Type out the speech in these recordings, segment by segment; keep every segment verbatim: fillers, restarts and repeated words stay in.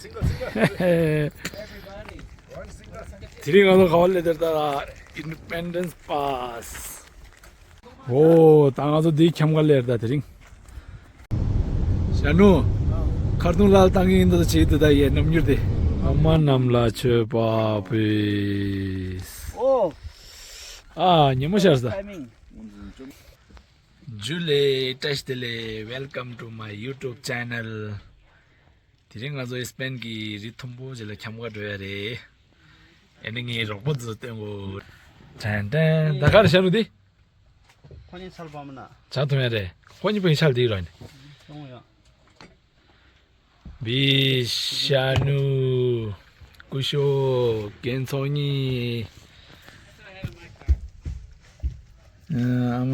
དེ་རིང་ང་ཚོ་ག་བ་སླེབས་དེར་ད། Independence Pass། ཨོ་ད་ང་ཚོ་འདིའི་ཁྱམས་ཁ་སླེབས་ད་དེ་རིང་། ཞྭ་ནུ། མཁར་རྡུང་ལ་བཏང་གི་ཡིན་ད་བྱེད་དུ་ད་ཡའི་རྣམ་འགྱུར་དེ། ཨ་མ་རྣམས་ལ་མཆོད་པ་ཕུལ། ཨོ། ཨ་ཉིན་མོ་ཤར་ས། ཇུ་ལེ། བཀྲ་ཤིས་བདེ་ལེགས། Welcome to my YouTube channel། དེ་རིང་ང་ཚོ་ཨི་སི་པེན་གྱི་རི་མཐོན་པོ་ཞིག་ལ་ཁྱམས་ཁ་འགྲོ་ཡ་རེད། ཨེ་ནི་ངའི་རོགས་པ་ཚོ་སྟོན་གོ། དྲན་དྲན་ད་ག་རེ་ཤྭ་ནུ་དེ། ཁོ་གཉིས་ཚལ་པ་མ་ན། བྱ་ཐུང་ཡ་རེད། ཁོ་གཉིས་པོ་ཡིན་ཆགས་དེ་རོ་ནི། ཅུང་ཡང་། བི་ཤྭ་ནུ། སྐུ་ཞོགས་རྒན་ཚོགས་གཉིས། ཨ་མ་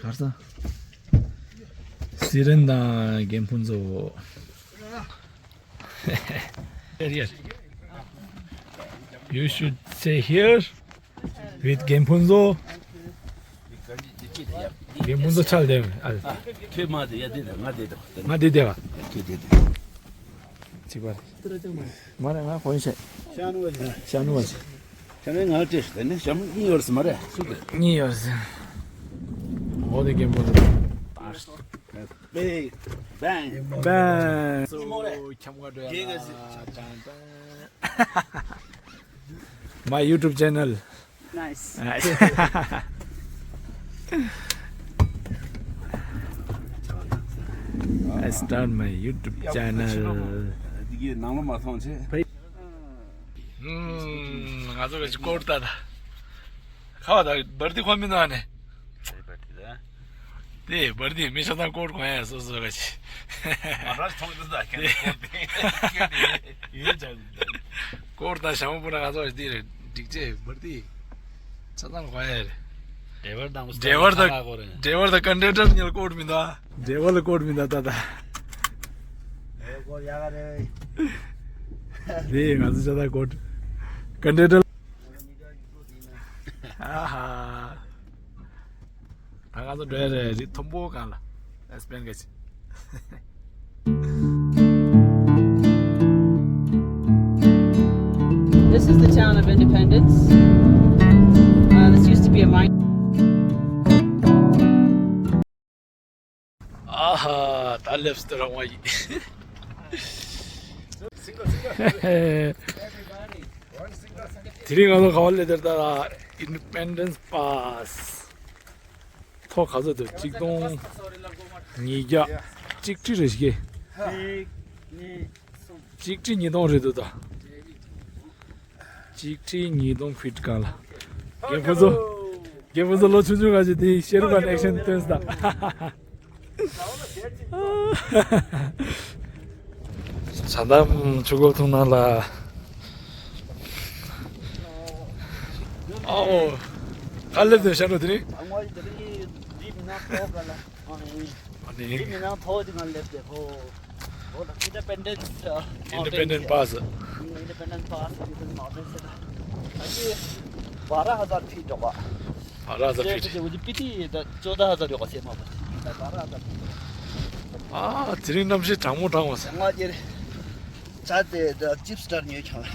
གར་ས། སི་རན་དང་རྒན་ཕུན་ཚོགས། Here, here. You should stay here with རྒན་ཕུན་ཚོགས། རྒན་ཕུན་ཚོགས་ཆགས་བསྡད་མེད་ཨ། ཁྱོད་མ་དེ་ཡ་དེ་དང་ང་དེ་དང་། ང་དེ་དེ་བ། ཁྱོད་དེ་དེ། གཅིག་པ་རེད། མ་རེད་ང་ཁོ་ཡིན་ཤེས། ཤྭ་ནུ་བ་ཞིག་ཤྭ་ནུ་བ་ཞིག་ཤྭ་ནུ་ང་བཀྲེས་ཤིག་དེ་ནས་ཤྭ་མོ་གཉིས་ཡོད་རེད་ཟེར་མ་རེད་སུ་དེ། གཉིས་ཡོད་རེད་ཟེར། འོ་དེ་རྒན་པོ་རེད། Big bang. Bang. ཁྱམས་ཁ་འགྲོ་ཡ་ལ་ཅང་ཏང་། My YouTube channel. Nice. Nice. I start my YouTube channel. ང་ཚོ་གི་སྐོར་ལྟ་ད། ཁ་བ་ད་བར་ཏི་ཁོ་མི་འདུག་ཨ་ནི། དེ་བར་ཏི་མི་ཤ་ཐང་སྐོར་གོ་ཡ་སོ་སོ་ག་ཅི། ང་རང་མཐོང་གི་འདུག་ད་ཁྱེད་ཀྱི་སྐོར་དེ་ཡོད་ཅག་སྐོར་ད་ཞྭ་མོ་པོ་ན་ང་ཚོ་དེ་རེད་འགྲིག་ཅེ་བར་ཏི་ཤ་ཐང་གོ་ཡ་རེད། ཌེ་ཝར་དང་ཌེ་ཝར་དང་ཌེ་ཝར་དང་ཀན་ཌེ་ཊར་གཉིས་ལ་སྐོར་མི་འདུག་ཌེ་ཝར་ལ་སྐོར་མི་འདུག་ད་ད། ཨེ་སྐོར་ཡག་ག་རེད། དེ་ང་ཚོ་ཤ་ཐང་སྐོར་ཀན་ཌེ་ཊར། ཨ་ཧ། ད་ང་ཚོ་འགྲོ་ཡ་རེད་རི་མཐོན་པོ་སྒང་ལ། Let's spend it. This is the town of Independence. Uh, this used to be a mine. ཨ་ཧ། ད་སླེབས་སུ་རང་བ་ཡིན། དེ་རིང་ང་ཚོ་ག་བ་སླེབས་དེར་ད། Independence Pass། ཐོག་ག་ཚོད་འདུག་གཅིག་སྟོང་ཉིས་བརྒྱ། གཅིག་ཁྲི་རེ་ཞིག་གཅིག་ཁྲི་ཉིས་སྟོང་རེད་འདུག་ད། གཅིག་ཁྲི་ཉིས་སྟོང་ཕིཊ་སྒང་ལ། རྒན་ཕུན་ཚོགས། རྒན་ཕུན་ཚོགས་ལོ་ཆུང་ཆུང་ག་ཅིག་དེ་ཤེར་ཁ་ནེག་ཤན་སྟོན་སྟ། ཇ་འདམ་ཆུ་ཁོལ་འཐུང་ན་ལ། ཨའོ། ག་སླེབས་དེ་ཤ་ནོ་དེ་རིང་། ཨ་ནི། འདི་མི་ནང་ཐོག་ཅིག་ང་སླེབས་ཏེ་ཧོ། ཧོ་ད་Independence Independence Pass. Independence Pass. बारह हज़ार फीट होगा। बारह हज़ार फीट। वो जो पीती है तो चौदह हज़ार होगा सेमा पर। बारह हज़ार। ཨ་དེ་རིང་གནམ་གཤིས་གྲང་མོ་གྲང་བ་ས། ང་ཅེར་ཆ་དེ་ད་ཅིབ་སི་སྟར་ཉོས་ཆང་།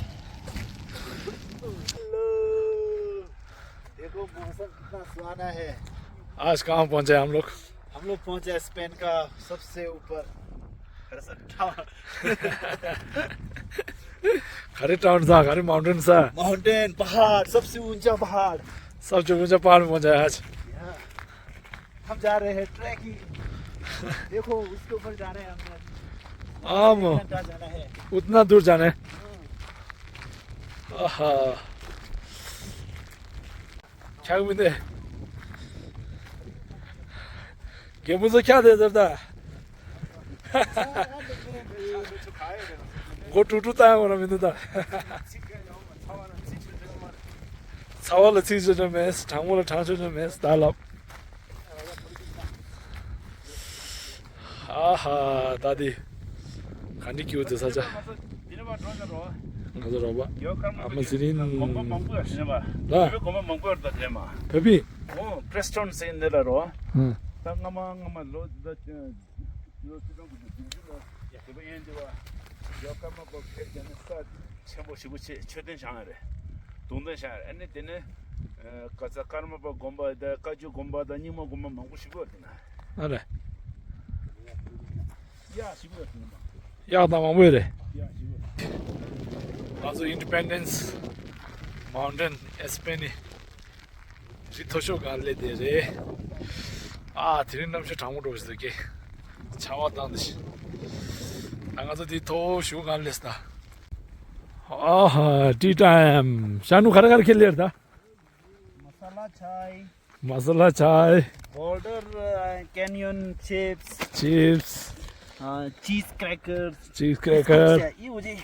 देखो मौसम कितना सुहाना है। आज कहाँ पहुँचे हम लोग? हम लोग पहुँचे स्पेन का सबसे ऊपर। घरे टाउन सा, घरे माउंटेन सा। माउंटेन, पहाड़, सबसे ऊंचा पहाड़। सबसे ऊंचा पहाड़ में पहुँचा है आज। हम जा रहे हैं ट्रैकिंग। देखो, उसके ऊपर जा रहे हैं हम। आम। कितना जाना है? उतना दूर जाना है। हाँ। आहा। ཆགས་མི་འདུག་རྒན་པོ་ཚོ་ཁྱག་དེ་ཟེར་ད། མགོ་དཀྲུག་དཀྲུག་བཏང་ཡོང་བ་མི་འདུག་ད། ཚ་བ་ལ་ཚིག་ཆོད་ཆོད་མེད། གྲང་མོ་ལ་གྲང་ཆོད་ཆོད་མེད་ད་ལབ། ཨ་ཧ། ད་དེ་ག་འདྲ་སྐྱིད་པོ་འདུག་ས་ཆ། ང་ཚོ་རོགས་པ་ཨ་མ་ཟི་རིན་ལ། བོད་པའི། ཨོ་Preston ཟེར་འདི་ལ་རོ། ད་སྔ་མ་སྔ་མ་ལོ་ད་ལོ་ཆིག་སྟོང་དགུ་བརྒྱ་བདུན་ཅུ་ལོ་ཡ་དེ་པ་ཡན་དེ་བ། ཡོ་ཀརྨ་པ་ཕེབས་ཀྱང་ནི་ས་ཆེན་པོ་ཞེ་པོ་ཆེ་མཆོད་རྟེན་བཞེངས་ཡ་རེད། གདུང་རྟེན་བཞེངས་ཡ་རེད། ཨ་ནི་དེ་ནས་ཨ་ག་ས་ཀརྨ་པ་དགོན་པ་དང་བཀའ་བརྒྱུད་དགོན་པ་དང་རྙིང་མ་དགོན་པ་མང་པོ་ཞེ་པོ་ཡོད་དེ་ན། ཨ་རེད། གཡག་ཞེ་པོ་ཡོད་དེ་ན། གཡག་དང་མང་པོ་ཡོད་རེད། གཡག་ཞེ་པོ། ང་ཚོ་Independence Mountain Espanne རི་མཐོ་ཤོས་སྒང་སླེབས་བསྡད་རེད། ཨ་དེ་རིང་གནམ་གཤིས་གྲང་མོ་འདྲ་བོ་ཞིག་འདུག་གས། ཆར་པ་བཏང་འདི་ཞིག་ད་ང་ཚོ་འདི་མཐོ་ཤོས་སྒང་སླེབས་ད། ཨ་ཧ། Tea time. ཤ་ནུ་ག་རེ་ག་རེ་ཁྱེར་སླེབས་ད། Masala chai. Masala chai. Border uh, canyon chips. Chips. Uh, cheese crackers. Cheese cracker. Biscuits.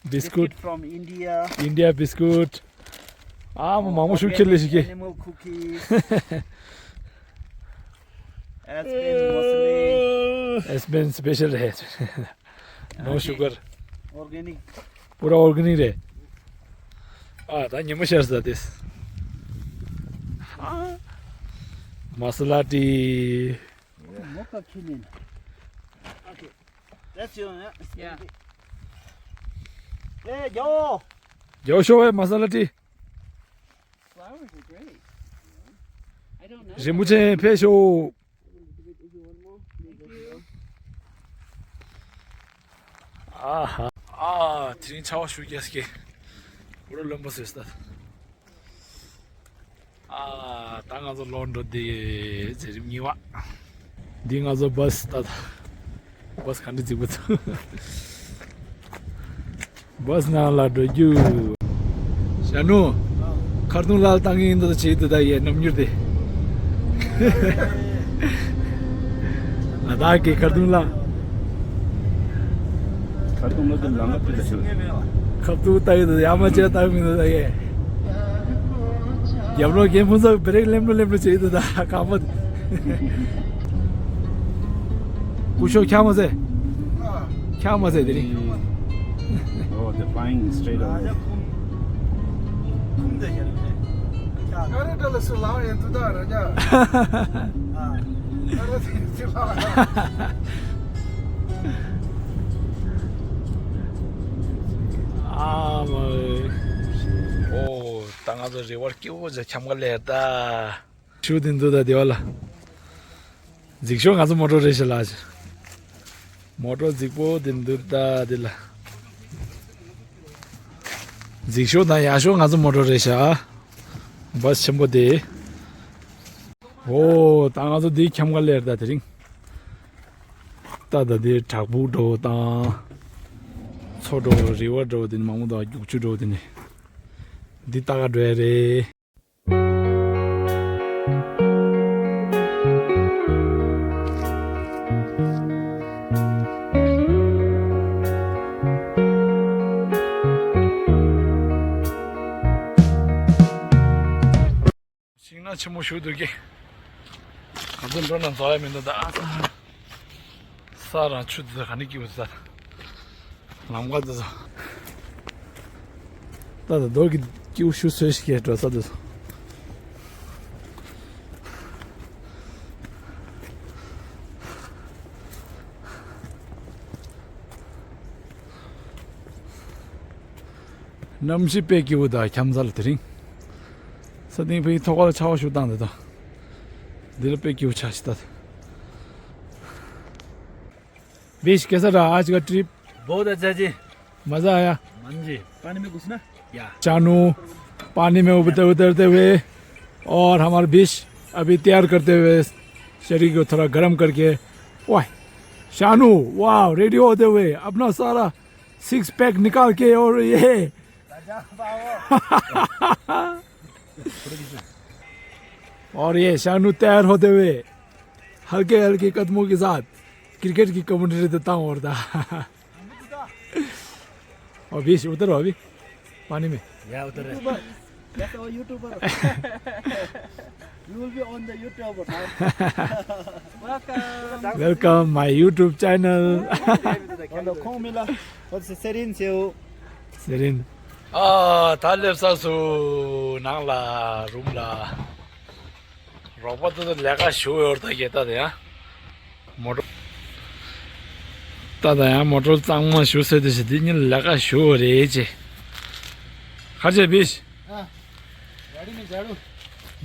Biscuit. Biscuit from India. India biscuit. ཨ་མ་མང་པོ་ཞིག་ཁྱེར་སླེབས་ཤིག་གི། Animal cookies. Aspen masala. Aspen special རེད། No sugar. Organic. Pura organic རེད། ཨ་ད་ཉིན་མོ་ཤར་ས་དེས། Masala tea. Mocha kinin. Okay. That's your, yeah. Yeah. Hey, yo. Yo, show masala tea. Flowers are great. I don't know. རིན་པོ་ཆེ་ཕེབས་ཤོག་ཨ་ཧ། ཨ་དེ་རིང་ཆར་པ་ཞེ་པོ་རྒྱག་སྐད། འུ་རུ་རློན་པོ་བཟོས་ས། ཨ་ད་ང་ཚོ་ལོག་འགྲོ་དེ་མཛད་རིམ་གཉིས་པ། འདི་ང་ཚོ་བཱས་ད། བཱས་ག་འདྲ་རྫིག་པོ་ཚོ། བཱས་ནང་ལ་འགྲོ་རྒྱུ། ཞྭ་ནུ། ཁ་རྡུང་ལ་བཏང་གིན་འདུག་བྱེད་འདུག་ད་ཡས་རྣམ་འགྱུར་དེ། ལ་དྭགས་ཀྱི་ཁ་རྡུང་ལ། ཁ་རྡུང་ལ་དེ་ལམ་ལ་ཕུད་ད་ཤོད། ཁ་རྡུང་ལྟ་ཡི་འདུག་ཡ་མ་བྱས་ལྟ་གི་མི་འདུག་ད་ཡས། རྒྱབ་ལོགས་རྒན་ཕུན་ཚོགས་བི་རེག་ལེམ་ལོ་ལེམ་ལོ་བྱེད་འདུག་ད་ཁ་པོ། སྐུ་ཞབས་ཁྱག་མ་ཟེ། ཁྱག་མ་ཟེ་དེ་རིང་། Oh, they're flying straight over. ཨ་མ། ཨོ། ད་ང་ཚོ་རི་བར་སྐྱིད་པོ་ཅིག་འཁྱམ་ག་སླེབས་ད། ཤུ་དེ་འདུག་ད་དེ་བ་ལ། རྫིག་ཤོས་ང་ཚོ་མོ་ཊ་རེད་ཤག་ལགས། མོ་ཊ་རྫིག་པོ་དེ་འདུག་ད་དེ་ལ། རྫིག་ཤོས་དང་ཡག་ཤོས་ང་ཚོ་མོ་ཊ་རེད་ཤག་བཱས་ཆེན་པོ་དེ། ཨོ་ད་ང་ཚོ་འདི་འཁྱམ་ག་སླེབས་ད་དེ་རིང་། ད་ད་དེ་བྲག་ཕུག་འགྲོ་དང་། མཚོ་འགྲོ་རི་བ་འགྲོ་དེ་ནི་མང་པོ་དང་རྒྱུག་ཆུ་འགྲོ་དེ་ནི། འདི་ལྟ་ག་འགྲོ་ཡ་རེད། ཤིང་ནགས་ཆེན་མོ་ཞིག་འདུག་གི། ང་ཚོ་འགྲོ་ན་འཛོལ་ཡ་མི་འདུག་ད། ས་རང་ཆུ་དེ་ག་ནས་སྐྱིད་པོ་ཟ། ལམ་ཁ་དེ་ཚོ། ད་ད་རྡོ་གི་སྐྱིའུ་ཤུ་སོས་ཤིག་གེ་འགྲོ་ས་དེ་ཚོ། གནམ་གཤིས་དཔེ་སྐྱིད་པོ་ད་འཁྱམ་ས་ལ་དེ་རིང་། ས་སྟེང་ཕ་གི་ཐོག་ཁ་ལ་ཆར་པ་ཤུགས་བཏང་དེ་ད། འདི་ལ་དཔེ་སྐྱིད་པོ་ཆགས་ཤིག་ད། बीस कैसा रहा आज का ट्रिप? बहुत अच्छा जी। मजा आया? हाँ जी। पानी में घुसना? या। शानू पानी में उतर उतरते हुए और हमारे बीस अभी तैयार करते हुए शरीर को थोड़ा गर्म करके। वाह। शानू, वाह, रेडी होते हुए अपना सारा सिक्स पैक निकाल के और ये और ये शानू तैयार होते हुए हल्के हल्के कदमों के साथ क्रिकेट की कमेंट्री देता हूँ और था। और बीच उतरो अभी पानी में। या उतर रहे। That's our YouTuber. You will be on the YouTuber. Welcome. Welcome my YouTube channel. On the Khongmila. What's the Serin Seo? Serin. ཨ་ད་སླེབས་ས་སུ་ནང་ལ་རུམ་ལ། རོགས་པ་ཚོ་ལས་ཀ་ཞུ་ཡོད་ད་གེ་ད་དེ་ཡ། མོ་ཊ། ད་ད་ཡང་མོ་ཊོར་གཙང་མ་ཞུ་ཟེར་དུས་ཤི་དེ་ཉིན་ལས་ཀ་ཞུ་རེད་ཅེ། ཁ་ཆེ་བིས། हाँ, गाड़ी में झाड़ू।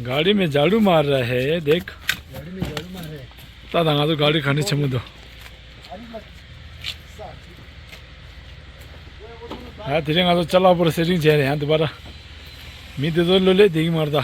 गाड़ी में झाड़ू मार रहा है देख। गाड़ी में झाड़ू मार रहा है। ད་ད་ང་ཚོ་ག་རི་ག་ནས་ཆེན་མོ་འདུག་ཨ་དེ་རིང་ང་ཚོ་ཅ་ལག་པོར་སེ་རིང་བྱས་རེད་ཡང་འདི་པར། མི་དེ་ཚོ་ལོ་ལེ་བསྡད་ཀྱི་མ་རེད་ད།